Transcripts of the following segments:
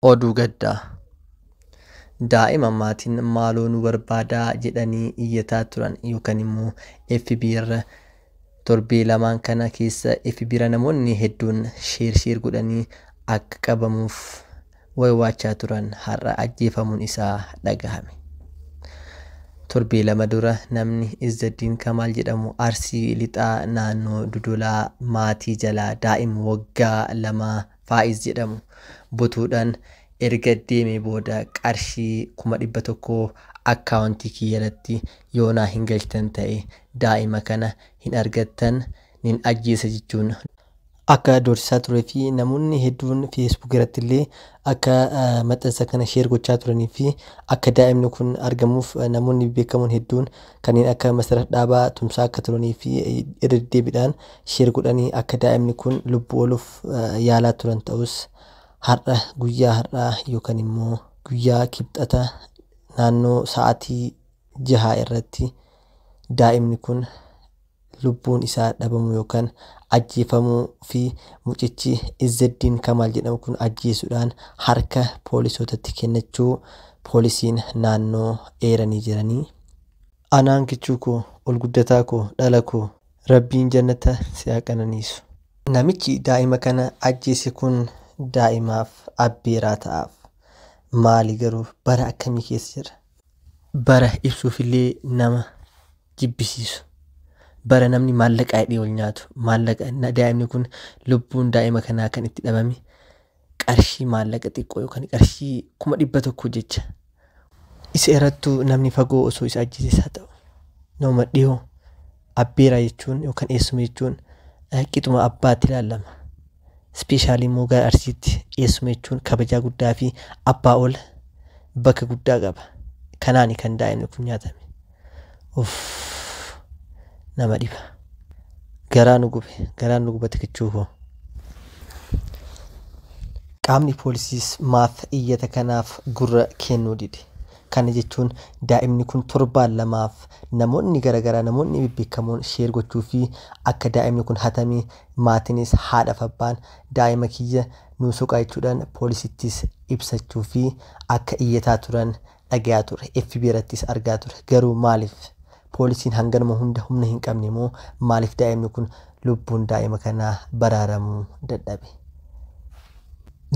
Oduu gaddaa. Daa'ima maatiin maaloo nu barbaadaa jedhanii iyyataa turan yookaan immoo FB irra torbee lamaan kana keessa FB irra namoonni hedduun share share godhanii akka qabamuuf waywaachaa turan har'a ajjeefamuun isaa dhagahame. Torbee 2 dura namni Izzaddiin Kamaal jedhamu Arsii Lixaa naannoo Dodolaa maatii jalaa daa'ima waggaa 2 Faa'iz jedhamu butuudhaan erga deemee booda qarshii 100,000 akkaawuntii kiyya irratti yoo naa hin galchitan ta'e daa'ima kana hin argattan nin ajjeesa jechuun akka doorsisaa turee fi namoonni hedduun Facebook irratti illee akka maxxansa kana share gochaa turanii fi akka daa'imni kun argamuuf namoonni beekamoon hedduun kanneen akka Masarat Dhaabaa tumsaa akka turanii fi irra deddeebiidhaan share godhanii akka daa'imni kun lubbuu ooluuf yaalaa turan ta'us har'a guyyaa har'aa yookaan immoo guyyaa kibxata naannoo sa'aatii 6 irratti daa'imni kun lubbuun isaa dhabamuu yookaan ajjeefamuu fi mucichi Izzaddiin Kamaal jedhamu kun ajjeesuudhaan harka poolisootatti kennachuu poolisiin naannoo eeranii jiranii. Anaan kichuu koo, ol guddataa koo, dhala koo, Rabbiin jannata si haa qananiisu. Namichi daa'ima kana ajjeese kun daa'imaaf abbeeraa ta'aaf. Maali garuu bara akkamii keessa jira? Bara ibsuufillee nama jibbisiisu. Bara namni maallaqa hidhee ol nyaatu. Maallaqa daa'imni kun lubbuun daa'ima kanaa kan itti dhabame qarshii maallaqa xiqqoo yookaan qarshii 100,000 jecha. Isa irrattuu namni fagoo osoo isa ajjeeses haa ta'u nama dhiyoo abbeeraa jechuun yookaan eessuma jechuun qixuma abbaatti ilaalama. Ispeeshaalii immoo gara Arsiitti eessuma jechuun kabajaa guddaa fi abbaa ol bakka guddaa qaba. Kanaani kan daa'imni kun nyaatame. Uff nama dhiba. Garaa nu gube, garaan nu gubate kichuu koo. Qaamni poolisiis maaf iyyata kanaaf gurra kennuu dide? Kana jechuun daa'imni kun torbaan lamaaf namoonni garaagaraa namoonni bebbeekamoon share gochuu fi akka daa'imni kun hatame maatiinis haadhaaf abbaan daa'ima kiyya nuu soqaa jechuudhaan poolisittis ibsachuu fi akka iyyataa turan dhagayaa ture. FB irrattis argaa ture. Garuu maaliif poolisiin hanganuma hunda humna hin qabne moo maaliif daa'imni kun lubbuun daa'ima kanaa baraaramuu dadhabe?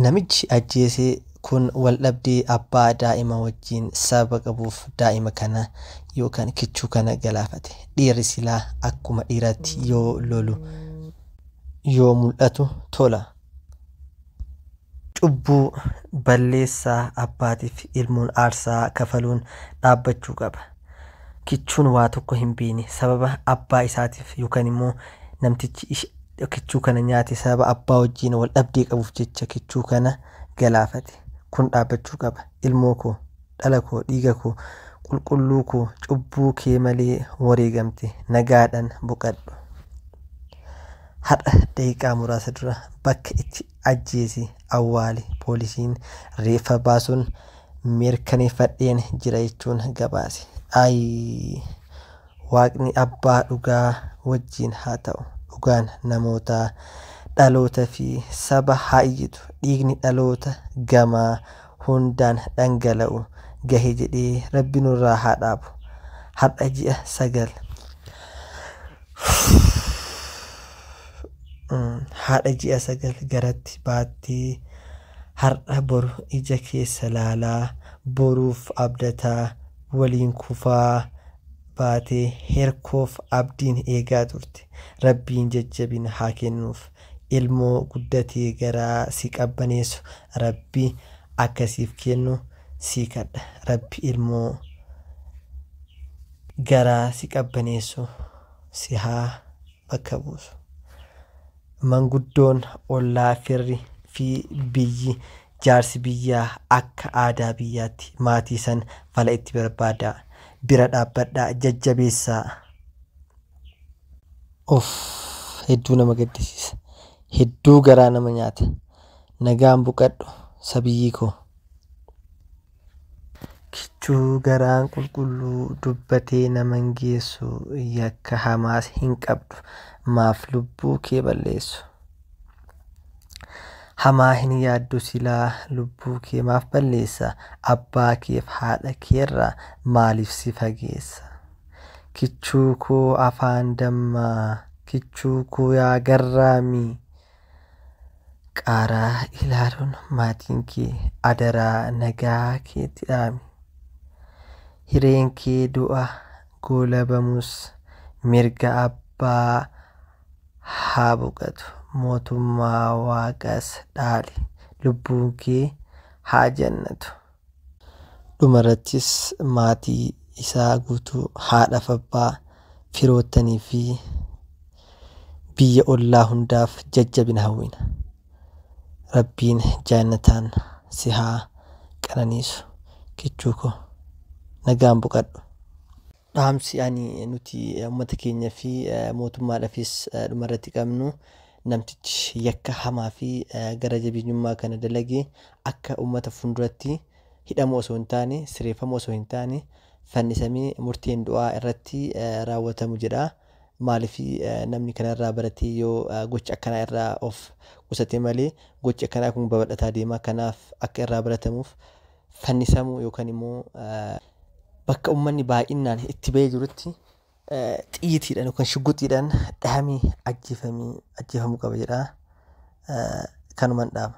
Namichi ajjeese kun waldhabdee abbaa daa'ima wajjin sababa qabuuf daa'ima kana yookaan kichuu kana galaafate. Dhiirri silaa akkuma dhiiraatti yoo lolu yoo mul'atu tola. Cubbuu balleessaa abbaatiif ilmoon aarsaa kafaluun dhaabbachuu qaba. Kichuun waa tokko hin beekne sababa abbaa isaatiif yookaan immoo namtichi kichuu kana nyaate sababa abbaa wajjin wal dhabdee qabuuf jecha kichuu kana galaafate. Kun dhaabbachuu qaba. Ilmoo koo, dhala koo, dhiiga koo, qulqulluu koo, cubbuu kee malee wareegamte nagaadhaan boqadhu. Har'a daqiiqaa muraasa dura bakka itti ajjeese awwaale poolisiin reeffa baasuun mirkaneeffadheen jira jechuun gabaase. Ayii Waaqni abbaa dhugaa wajjin haa ta'u. Dhugaan namootaa dhaloota fi saba haa iyyitu. Dhiigni dhaloota gamaa hundaan dhangala'u gahe jedhee Rabbi nurraa haa dhaabu. Har'a ji'a 9 haadha ji'a 9 garatti baattee har'a boru ija keessa laalaa boruuf abdataa waliin kufaa baatee herkoof abdiin eegaa turte. Rabbiin jajjabina haa kennuuf. Ilmoo guddatee garaa si qabbaneessu Rabbi akka siif kennu sii kadha. Rabbi ilmoo garaa si qabbaneessu si haa bakka buusu. Manguddoon ollaa firri fi biyyi jaarsi biyyaa akka aadaa biyyaatti maatii san fala itti barbaadaa. Bira dhaabbadhaa jajjabeessaa. Uff hedduu nama gaddisiisa. Hedduu garaa nama nyaata. Nagaan boqadhu sabiyyii koo. Kichuu garaan qulqulluu dubbatee nama hin geessu yakka hamaas hin qabdu maaf lubbuu kee balleessu. Hamaa hin yaaddu silaa lubbuu kee maaf balleessa? Abbaa keef haadha keerraa maaliif si fageessa? Kichuu koo afaan dammaa, kichuu koo yaa garraamii. Qaaraa ilaaluun maatiin kee adaraa nagaa keetti dhaami. Hireen kee du'a goolabamus mirga abbaa haa boqotu. Mootummaa waaqaas dhaali. Lubbuun kee haa jannatu. Dhumarrattis maatii isaa guutuu haadhaaf abbaa firoottanii fi biyya ollaa hundaaf jajjabina hawwina. Rabbiin jaannataan si haa qananiisu. Kichuu koo nagaan boqadhu. Dhaamsi ani nuti uummata keenya fi mootummaadhaafis dhumarratti qabnu namtichi yakka hamaa fi gara jabeenyummaa kana dalage akka uummata fuulduratti hidhamu osoo hin taane sireeffamu osoo hin taane fannisamee murteen du'aa irratti raawwatamu jedha. Maaliif namni kanarraa baratee yoo gocha akkanaa irraa of qusate malee gochi akkanaa kun babal'ataa deema. Kanaaf akka irraa baratamuuf fannisamuu yookaan immoo bakka uummanni baay'inaan itti bahee jirutti xiyyiitiidhaan yookaan shugguxiidhaan dhahamee ajjeefamuu qaba jedha. Kanumaan dhaama.